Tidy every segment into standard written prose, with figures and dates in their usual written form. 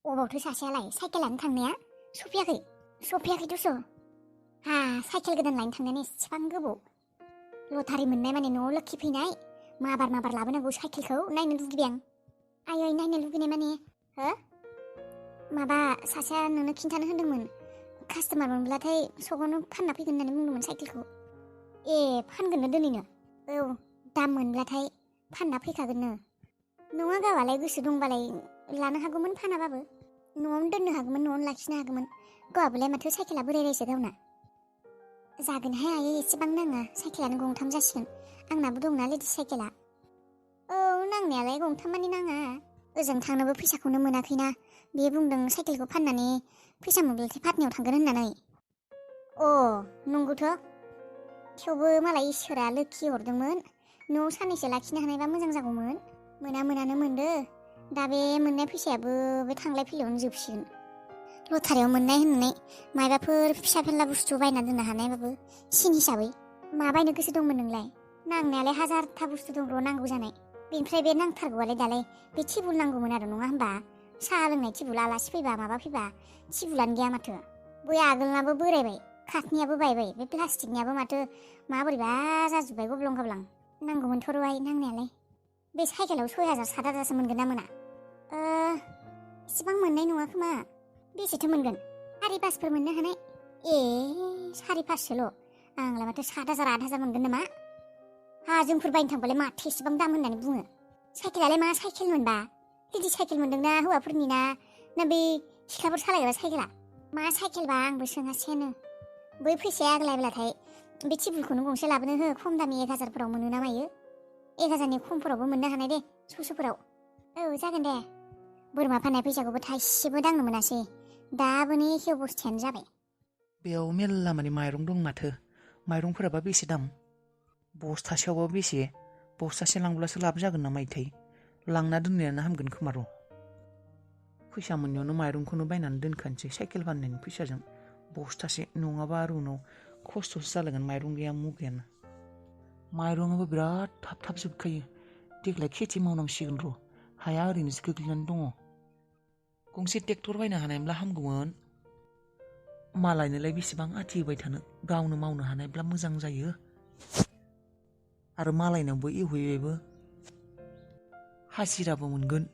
अबावथो सासेयालाय cycle लानो थांनाया सफैयाखैथ' cycle गोदान लायनो थांनायानो एसेबां गोबाव लटारि मोननाय माने न'आव लोखि फैनाय माबार लाबोनांगौ साइकेलखौ नायनो लुगैबाय आं आयै नायनो लुगैनाय माने हो माबा सासेया नोंनो खिन्थानो होन्दोंमोन कास्टमार मोनब्लाथाय सगावनो फानना फैगोन होननानै बुंदोंमोन साइकेलखौ फानगोननो दिनैनो औ दाम मोनब्लाथाय फानना फैखागोननो नङा गावालाय गोसो दंबालाय लानो हागौमोन फानाबाबो न'आवनो दोननो हागौमोन न'आवनो लाखिनो हागौमोन गावाबोलाय माथो साइकेला बोरायरायसो गावना जागोनहाय आयै एसेबां नाङा साइकेलानो गंथाम जासिगोन आंनाबो दंना लेडिस साइकेला औ नांनायालाय गंथाम मानि नाङा ओजों थांनोबो फैसाखौनो मोनाखैना बियो बुंदों साइकेलखौ फाननानै फैसा मोनब्लाथाय पाटनायाव थांगोन होननानै नंगौथ' थेवबो मालाय इसोरा लोखि हरदोंमोन न'आव साननैसो लाखिनो हानायबा मोजां जागौमोन मोनानो मोनदो दा बे मोननाय फैसायाबो बे थांलाय फैलायावनो जोबसिगोन लटारियाव मोननाय होननानै मायबाफोर फिसा फेनला बुस्थु बायना दोननो हानायबाबो सिन हिसाबै मा बायनो गोसो दंमोन नोंलाय नांनायालाय हाजारथा बुस्थु दं र' नांगौ जानाय बेनिफ्राय बे नांथारगौआलाय दालाय बे टिबुल नांगौमोन आरो नङा होनबा साहा लोंनाय टिबुल आलासि फैबा माबा फैबा टिबुलानो गैया माथो बै आगोलनाबो बोरायबाय काटनियाबो बायबाय बे प्लास्टिकनियाबो माथो माबोरैबा जाजोब्बाय गब्लं गाब्लां नांगौमोनथ' र'हाय नांनायालाय बे साइकेलाव 6,000 7,000सो मोनगोन ना मोना इसेबां मोननाय नङा खोमा बेसेथो मोनगोन 4,500फोर मोननो हानाय 4,500ल' आंलाय माथो 7,000 8,000 मोनगोन नामा जोंफोर बायनो थांबालाय माथो एसेबां दाम होननानै बुङो साइकेलालाय मा साइकेल मोनबा लेडिस साइकेल मोनदोंना हौवाफोरनि ना बे सिख्लाफोर सालायग्रा साइकेला मा साइकेलबा आंबो सोङासेयानो बै फैसाया आग्लायब्लाथाय बे टिबुलखौनो गंसे लाबोनो हो खम दामि 1,000फोराव मोनो ना मायो 1,000नि खमफोरावबो मोननो हानाय दे स'स'फोराव औ जागोन दे बोरमा फाननाय फैसाखौबो थाइसेबो दांनो मोनासै दाबोनो एखे अबस्थायानो जाबाय बेयाव मेल्ला माने माइरं दं माथो माइरंफोराबा बेसे दाम बस्थासेयावबा बेसे बस्थासे लांब्लासो लाब जागोन ना मायोथाय लांना दोननायानो हामगोन खोमा र' फैसा मोननायावनो माइरंखौनो बायनानै दोनखानोसै साइकेल फाननायनि फैसाजों बस्थासे नङाबा आरो उनाव खस्थ'सो जालायगोन माइरं गैया मु गैयानो माइरंआबो बिराद थाब जोबखायो देग्लाय खेथि मावनांसिगोन र' हाया ओरैनोसो गोग्लैनानै दङ गंसे ट्रेक्टर बायनो हानायब्ला हामगौमोन मालायनोलाय बेसेबां आथि होबाय थानो गावनो मावनो हानायब्ला मोजां जायो आरो मालायनावबो एवहैबायबो हाजिराबो मोनगोन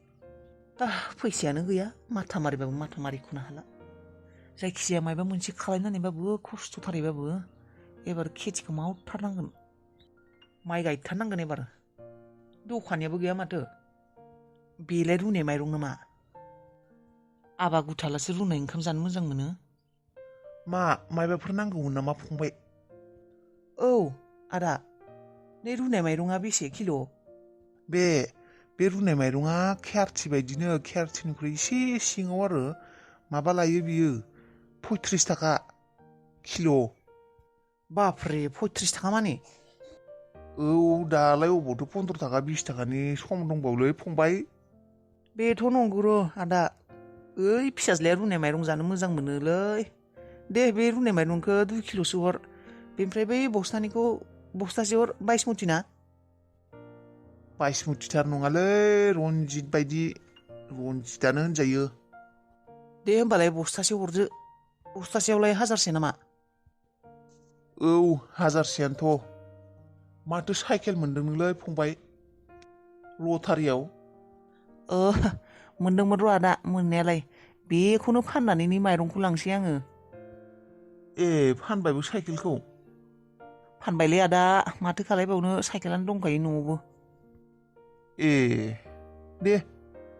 दा फैसायानो गैया माथा मारिबाबो माथा मारिख'नो हाला जायखिजाया मायबा मोनसे खालामनानैबाबो खस्थ'थारैबाबो एबार खेथिखौ मावथारनांगोन माइ गायथारनांगोन एबार दखानियाबो गैया माथो बेलाय रुनाय माइरं नामा आबा गुथालासो रुनाय ओंखाम जानो मोजां मोनो मायबाफोर नांगौमोन नामा फंबाय औ आदा नै रुनाय माइरङा बेसे किल' बे रुनाय माइरङा खेरथि बायदिनो खेरथिनिख्रुइ एसे सिङाव आरो माबा लायो बियो 35 थाखा किल' बाफ्रे 35 थाखा माने औ दालाय अबावथो 15 थाखा 20 थाखानि सम दंबावलै फंबाय बेथ' नंगौ र' आदा ओइ फिसाज्लाया रुनाय माइरं जानो मोजां मोनोलै दे बे रुनाय माइरंखौ 2 किल'सो हर बेनिफ्राय बै बस्थानिखौ बस्थासे हर बायसमुथि ना बायसमुथिथार नङालै रनजित बायदि रनजितआनो होनजायो दे होमबालाय बस्थासे हरदो बस्थासेयावलाय 1000सो नामा औ 1000सोआनोथ' माथो साइकेल मोनदों नोंलै फंबाय लटारियाव मोनदोंमोन र' आदा मोननायालाय बेखौनो फाननानै माइरंखौ लांसै आङो फानबायबो साइकेलखौ फानबायलै आदा माथो खालायबावनो साइकेलानो दंखायो न'आवबो दे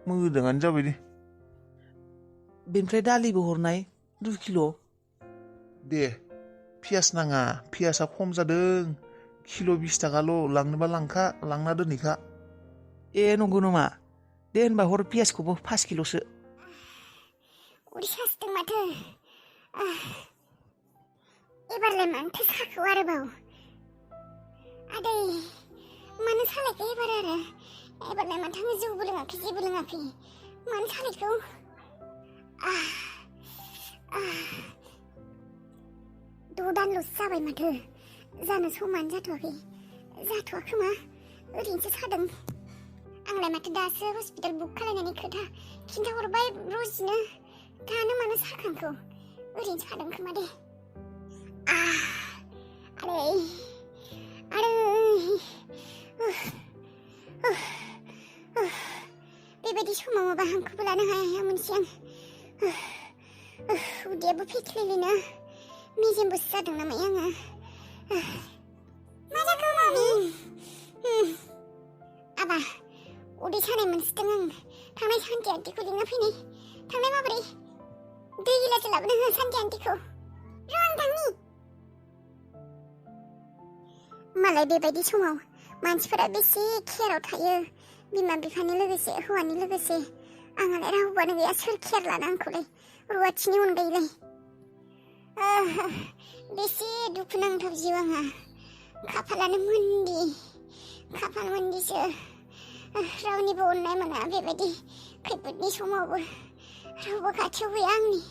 मोजाङानो जाबाय दे बेनिफ्राय दालिबो हरनाय 2 किल' दे पियास नाङा पियासा खम जादों किल' 20 थाखाल' लांनोबा लांखा लांना दोनहैखा नंगौ नामा दे होनबा हर पियासखौबो 5 किल'सो उदै सासोदों माथो एबारलाय मानोथो साखौ आरोबाव आदै मानो सालायखो एबारलाय माथो आङो जौबो लोङाखै जेबो लोङाखै मानो सालायखौ द' दानल'सो जाबाय माथो जानो समानो जाथ'वाखै जाथ'वाखोमा ओरैनोसो सादों आं आंलाय माथो दासो हस्पिटाल बुक खालायनानै खोथा खिन्थाहरबाय रजिनो दानो मानो साखांखौ ओरैनो सादों खोमा दे बेबायदि समाव माबा हांखौबो लानो हाया मोनसे आं उदैयाबो फेख्लेलेनो मेजेमबोसो जादों नामा आङो मा जाखो मामि आबा उदै सानाय मोनसोदों आं थांनाय सान्थि आन्टिखौ लिंना फैनाय थांनाय माबोरै दै गिलासो लाबोदों आं सान्थि आन्टिखौ र' आं थांनि मालाय बेबायदि समाव मानसिफोरा बेसे केयाराव थायो बिमा बिफानि लोगोसे हौवानि लोगोसे आंहालाय रावबोआनो गैया सोर केयार लाना आंखौलाय रुवाथिनि अनगायैलाय बेसे दुखुनांथाव जिउ आंहा खाफालानो मोन्दिसो रावनिबो अननाय मोना बेबायदि खैफोदनि समावबो रावबो खाथियाव गैया आंनि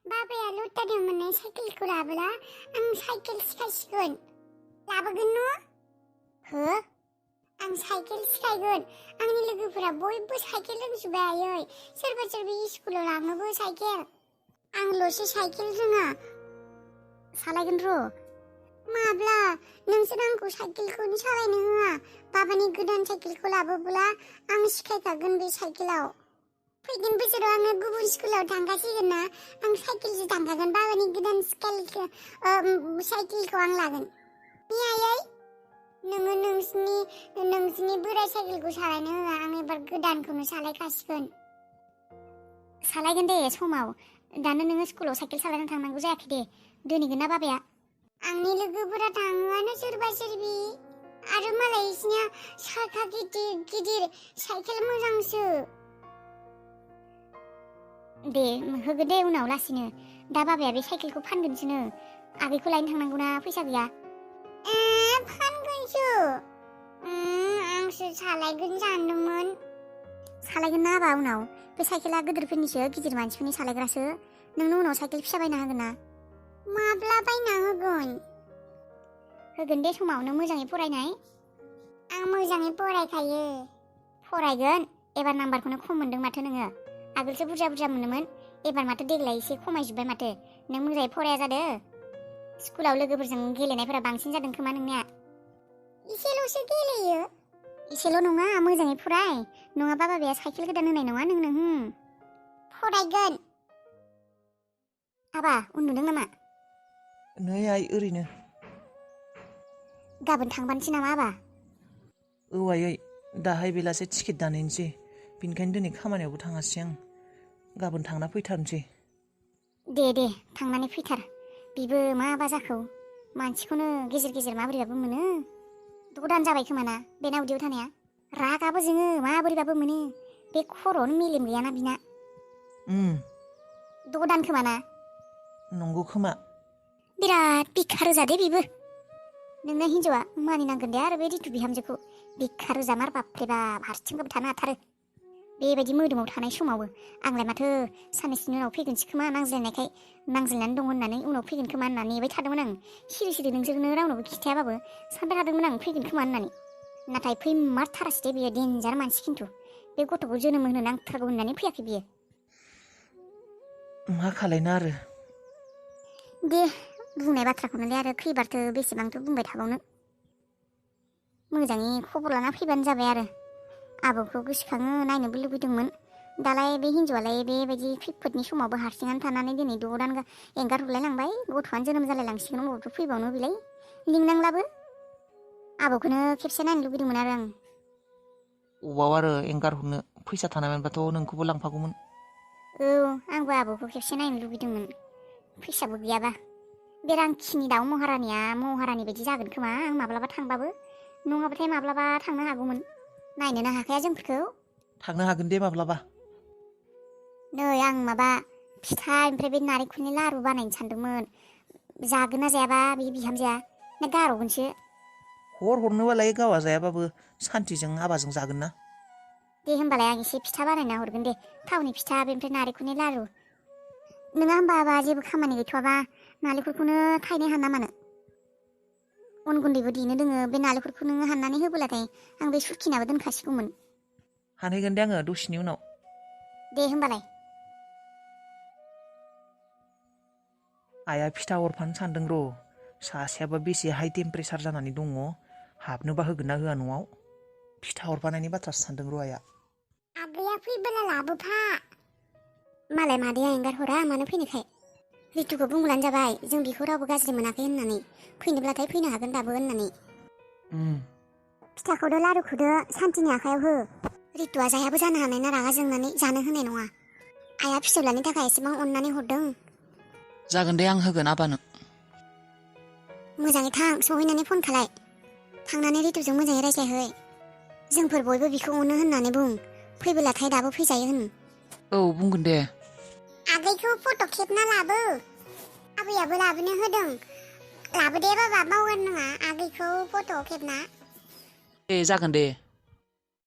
बाबाया लटारियाव मोननाय साइकेलखौ लाबोला आं साइकेल सिखायसिगोन लाबोगोन न' हो आं साइकेल सिखायगोन आंनि लोगोफोरा बयबो साइकेल रोंजोब्बाय आयै सोरबा स्कुलाव लाङोबो साइकेल आंल'सो साइकेल रोङा सालायगोन र' माब्ला नोंसोर आंखौ साइकेलखौनो सालायनो होआ बाबानि गोदान साइकेलखौ लाबोब्ला आं सिखायखागोन बे साइकेलाव फैगोन बोसोराव आङो गुबुन स्कुलाव थांगासिगोन ना आं साइकेलजों थांखागोन बाबानि गोदान साइकेलखौ आं लागोन आयै नोङो नोंसिनि बोराय साइकेलखौ सालायनो होआ आं एबार गोदानखौनो सालायखासिगोन सालायगोन दे समाव दानो नोङो स्कुलाव साइकेल सालायनो थांनांगौ जायाखै दे दोनैगोन ना बाबाया आंनि लोगोफोरा थाङोआनो सोरबा सोरबि आरो मालाय बिसिनिया साखा गिदिर साइकेल मोजांसो दे होगोन दे उनाव लासैनो दा बाबाया बे साइकेलखौ फानगोनसोनो आगैखौ लायनो थांनांगौना फैसा गैया फानगोनसो आंसो सालायगोन सानदोंमोन सालायगोन ना आबा उनाव बे साइकेला गिदिरफोरनिसो गिदिर मानसिफोरनि सालायग्रासो नोंनो उनाव साइकेल फिसा बायना होगोन ना माब्ला बायना होगोन दे समाव नों मोजाङै फरायनाय आं मोजाङै फरायखायो फरायगोन एबार नाम्बारखौनो खम मोनदों माथो नोङो आगोलसो बुरजा मोनोमोन एबार माथो देग्लाय एसे खमायजोब्बाय माथो नों मोजाङै फराया जादो स्कुलाव लोगोफोरजों गेलेनायफोरा बांसिन जादों खोमा नोंनिया इसेल'सो गेलेयो इसेल' नङा मोजाङै फराय नङाबा बाबाया साइकेल गोदान होनाय नङा नोंनो फरायगोन आबा उन्दुदों नामा नै आइ ओरैनो गाबोन थांबानोसै नामा आबा औ आयै दाहाय बेलासे टिकेट दानहैनोसै बेनिखायनो दिनै खामानियावबो थाङासै आं गाबोन थांना फैथारनोसै दे थांनानै फैथार बिबो माबा जाखौ मानसिखौनो गेजेर माबोरैबाबो मोनो 6 दान जाबाय खोमा ना बेना उदैयाव थानाया रागाबो जोङो माबोरैबाबो मोनो बे खर'आवनो मेलेम गैयाना बिना 6 दान खोमा ना नंगौ खोमा बिराद बिखा रोजा दे बिबो नोंना हिन्जावा मानिनांगोन दे आरो बे रितु बिहामजोखौ बिखा रोजा मार बाप्रे बाब हारसिंबाबो थानो हाथारो बेबायदि मोदोमाव थानाय समावबो आंलाय माथो साननैसोनि उनाव फैगोनसो खोमा नांज्लायनानै दं होननानै उनाव फैगोन खोमा होननानै नेबाय थादोंमोन आं सिरि नोंसोरनो रावनोबो खिथायाबाबो सानबाय थादोंमोन आं फैगोन खोमा होननानै नाथाय फैमारथारासै दे बियो डेन्जार मानसि खिन्थु बे गथ'खौ जोनोम होनो नांथारगौ होननानै फैयाखै बियो मा खालायनो आरो दे बुंनाय बाथ्राखौनोलाय आरो खैबारथो बेसेबांथो बुंबाय थाबावनो मोजाङै खबर लाना फैबानो जाबाय आरो आबौखौ गोसोखाङो नायनोबो लुबैदोंमोन दालाय बे हिन्जावालाय बेबायदि खैफोदनि समावबो हारसिङानो थानानै दिनै 6 दान एंगारहरलाय लांबाय गथ'आनो जोनोम जालाय लांसिगोन अबावथ' फैबावनो बिलाय लिंनांलाबो आबौखौनो खेबसे नायनो लुबैदोंमोन आरो आं अबाव आरो एंगारहरनो फैसा थानायमोनबाथ' नोंखौबो लांफागौमोन औ आंबो आबौखौ खेबसे नायनो लुबैदोंमोन फैसाबो गैयाबा बे रांखिनि दाउ महारानिया महारानि बायदि जागोन खोमा आं माब्लाबा थांबाबो नङाबाथाय माब्लाबा थांनो हागौमोन नायनोनो हाखाया जोंफोरखौ थांनो हागोन दे माब्लाबा नै आं माबा फिथा ओमफ्राय बे नारेंखलनि लारु बानायनो सानदोंमोन जागोन ना जायाबा बे बिहामजोआ ना गारहरगोनसो हरनोबालाय गावा जायाबाबो सान्थिजों हाबाजों जागोन ना दे होमबालाय आं एसे फिथा बानायना हरगोन दे थावनि फिथा बेनिफ्राय नारेंखलनि लारु नोङा होमबा जेबो खामानि गैथ'वाबा नालेंखरखौनो थाइनै हाना मानो अन गुन्दैबो देनो दोङो बे नालेंखरखौ नोङो हाननानै होबोलाथाय आं बे सुरखिनाबो दोनखासिगौमोन। हानहैगोन दे आङो दसेनि उनाव। दे होमबालाय। आइया फिथा हरफानो सानदों र'। सासेयाबा बेसे हाइ टेम्पारेसार जानानै दङ हाबनोबा होगोन ना होआ न'आव। फिथा हरफानायनि बाथ्रासो सानदों र' आइया। आगैया फैबोला लाबोफा। मालाय मादैया एंगारहरा मानो फैनोखाय। रितुखौ बुंब्लानो जाबाय जों बिखौ रावबो गाज्रि मोनाखै होननानै फैनोब्लाथाय फैनो हागोन दाबो होननानै। फिथाखौदो लारुखौदो सान्तिनि आखायाव हो। रितुआ जायाबो जानो हानाय ना रागा जोंनानै जानो होनाय नङा। आइया फिसौलानि थाखाय एसेबां अननानै हरदों। जागोन दे आं होगोन आबानो। मोजाङै थां सहैनानै फन खालाय। थांनानै रितुजों मोजाङै रायज्लायहै। जोंफोर बयबो बिखौ अनो होननानै बुं। फैबोलाथाय दाबो फैजायो होन। औ बुंगोन दे। आगैखौ फट' खेबना लाबो। आबैयाबो लाबोनो होदों। लाबो दे बाबा बावगारनाङा आगैखौ फट' खेबना। दे जागोन दे।